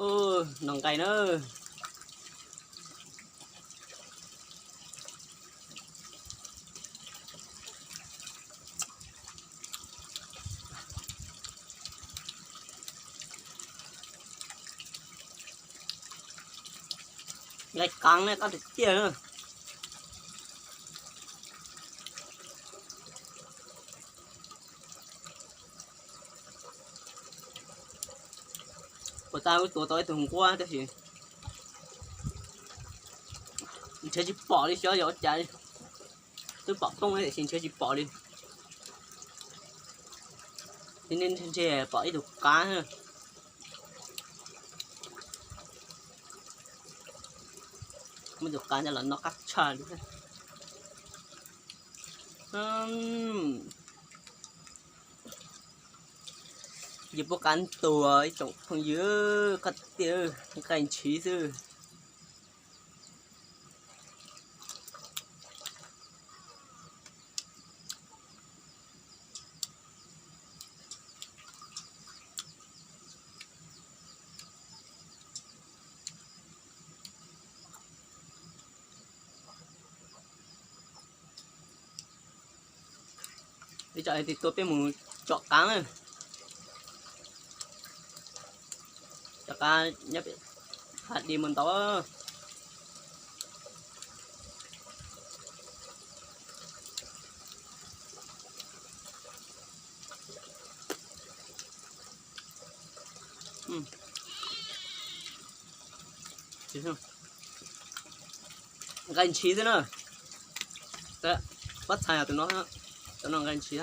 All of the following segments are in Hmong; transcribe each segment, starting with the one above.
Noj nqaij na. Nqaij qab ne, qab tiag tiag na. Puas tas wb tua tau ib tug nquab tab sis nrhiav tsis pom li xyov yog ua cas li. Twb pom poob li tiam sis nrhiav tsis pom li. Nrhiav pom ib tug qab. Muab tus qab coj los noj qab tshaj li. Yus puab qab ntuag ib tsoom phooj ywg, qab tiag, nqaij ntshiv xwb. Ib tsam tus tuaj peb mus tsom qab na. Tsom qab nyob pem hav di mus ntau. Nqaij ntshiv xwb na. Pob txha yog tus no, tus no nqaij ntshiv.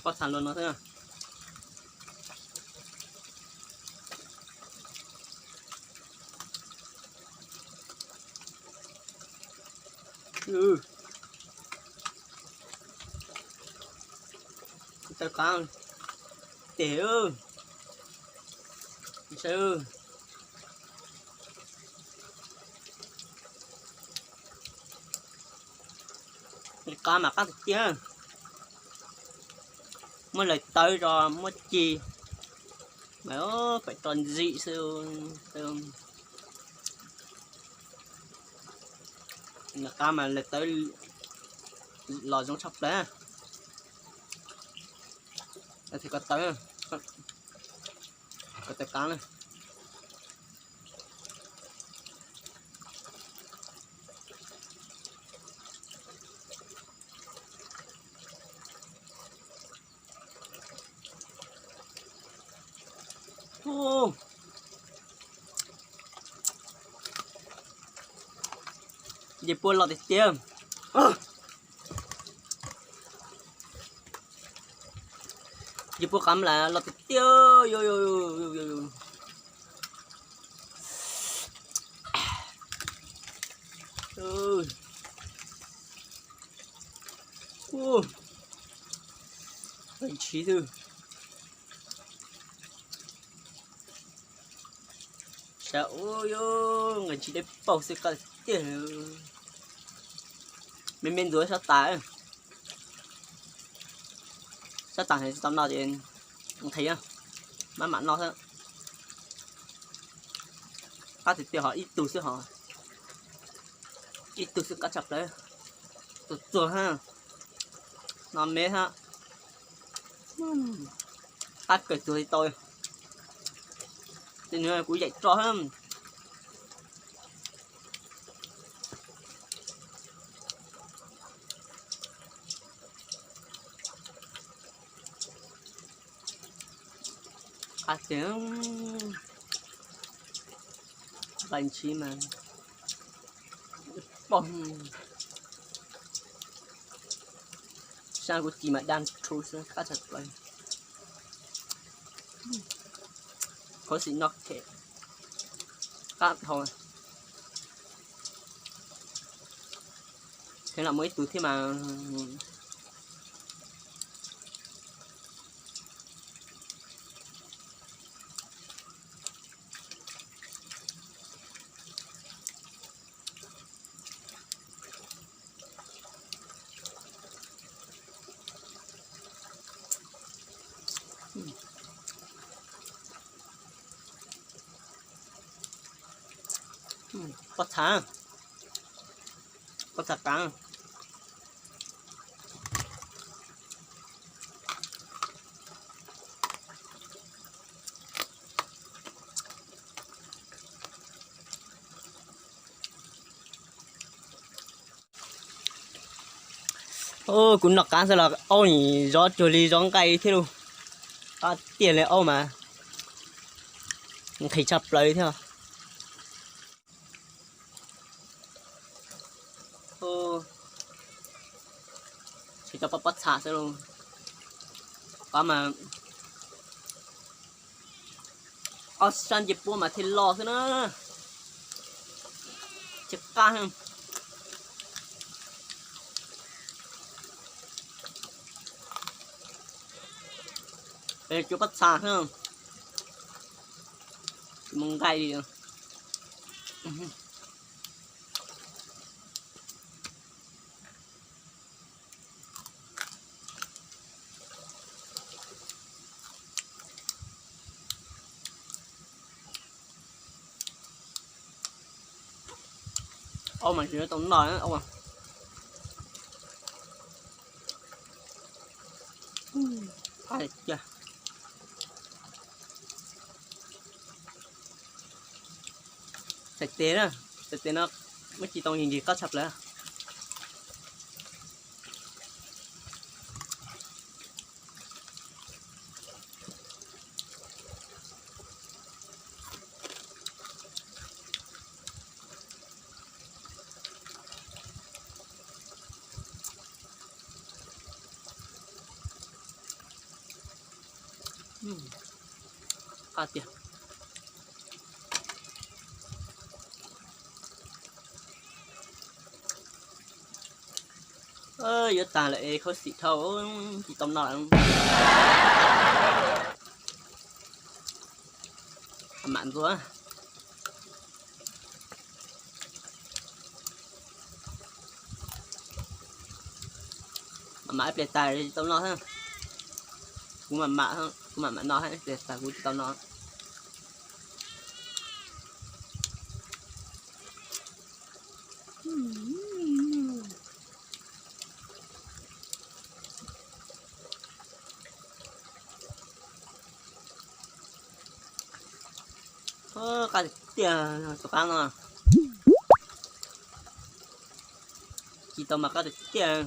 Pob txha luaj no xwb. Tawv qab tes. Qab mas qab tiag tiag. Muab lawv tawb tso, muab ci mas pem tso ntxim xwb. Qab mas lawv tawb los zoo tshaj plaws. Thiab koj tawb, koj tawb qab na. Yus puab los tiag tiag. Yus puab qab mas los tiag tiag. Nqaij ntshiv xwb. Sav ua yuav nqaij ntshiv dawb paug xwb qab tiag. Me me ntxuav sab tas, sab tas tsis tau noj ces nqhis, maj mam noj xwb. Qab tiag tiag, ho ib tug xwb ho, ib tug xwb qab tshaj plaws. Txuag txuag hab, no me hab. Qab kawg txuag li tau. Tej nws kuv yaim roj hab. Qab tiag, nqaij ntshiv mas pom. Saab kuv ci mas daj nrhu xwb, qab tshaj plaws. Khuv xim noj khem, qab dhau. Kheev los muaj ib tug thiab mas. Pob txha, pob txha qab. Kuv noj qab xwb los aub nim zov cuag li zov nqaij thiab lauj. Qab tiag li aub mas nqhis tshaj plaws thiab. Tsis tau pob pob txha xwb lauj. Qab mas ob sab ncej puab mas thiaj loj xwb na. Tsis qab. Cua pob txha xwb. Tsis muaj nqaij li. Aub mas tsis tau noj. Txhais tes na, txhais tes no muab ci tau nqhis nqhis qab tshaj plaws. Qab tiag. Yuav tag lawm es khuv xim dhau, tsis tau noj lawm. Mam ntxuav. Mam mam ib pliag tag tsis tau noj thiab. Kuv mam mam, kuv mam mam noj thiab, ib pliag tag kuv tsis tau noj. Qab tiag tiag, tus qab no. Ci tau mas qab tiag tiag.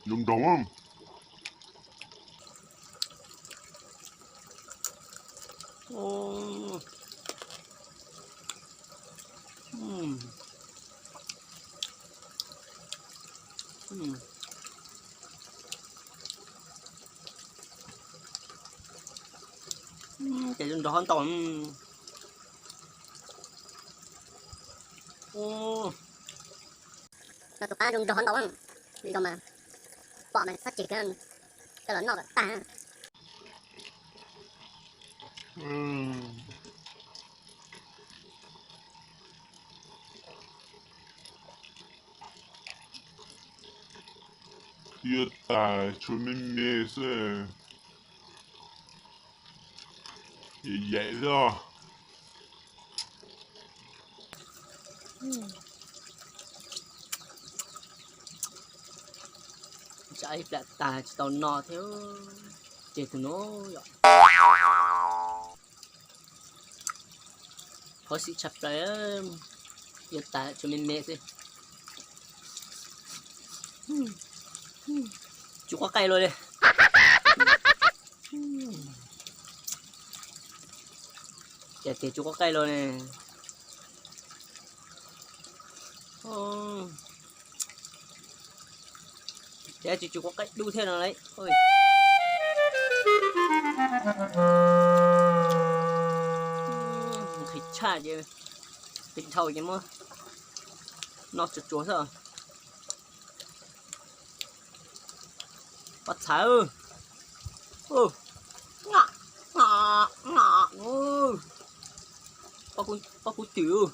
Zoo nraug. Ces zoo nraug hov ntau. No tus qab zoo nraug hov ntau, li ko mas pom mas txhob ceg, coj los noj kom tag. Yuav tag tshuav me me xwb. Yaim xwb os. Tsam ib plam tag tsis tau no thiab, ces tus no yom. Khuv xim tshaj plaws, yuav tag tshuav me me xwb. Tsis quaj qaij los li. Ces ces tsis quaj qaij los li. Ces tsis tsis quaj qaij dub thiab no lauj. Nqhis tshaj ces, pib dhau ces muab noj tsuag tsuag xwb. Pob txha. Pob kub twm.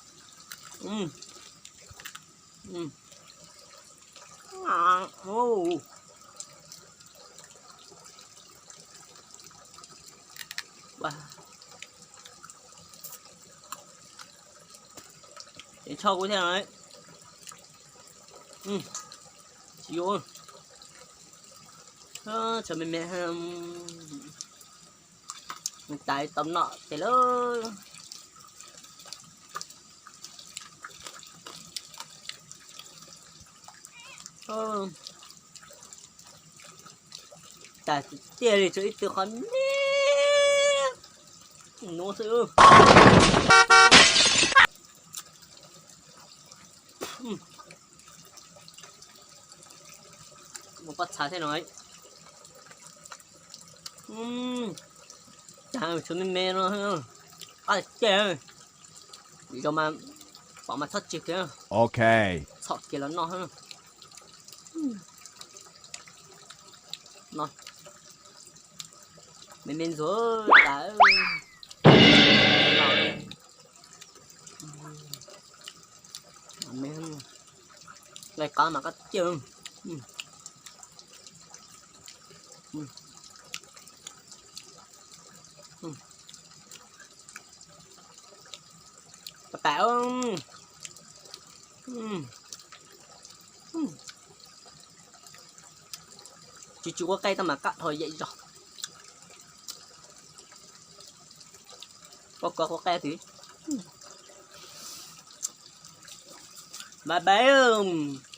Tseem tsho kuv thiab no. Tsis yuav. Tsho me me. Tais tau noj tes lawm. Tais tiag li, tshuav ib tug qhov me nuav xwb. Mus pob txha thiab no. Cas tshuav me me no. Qab tiag. Zoo mas pom mas txhob tseg kiag. Txhom kiag los noj. No, me me ntxuav tas. Nqaij qab mas qab tiag. Pam pam. Tsis tsis ua qe tau mas qab dhau yam zog. Koj kov ua qe tid. Bye bye.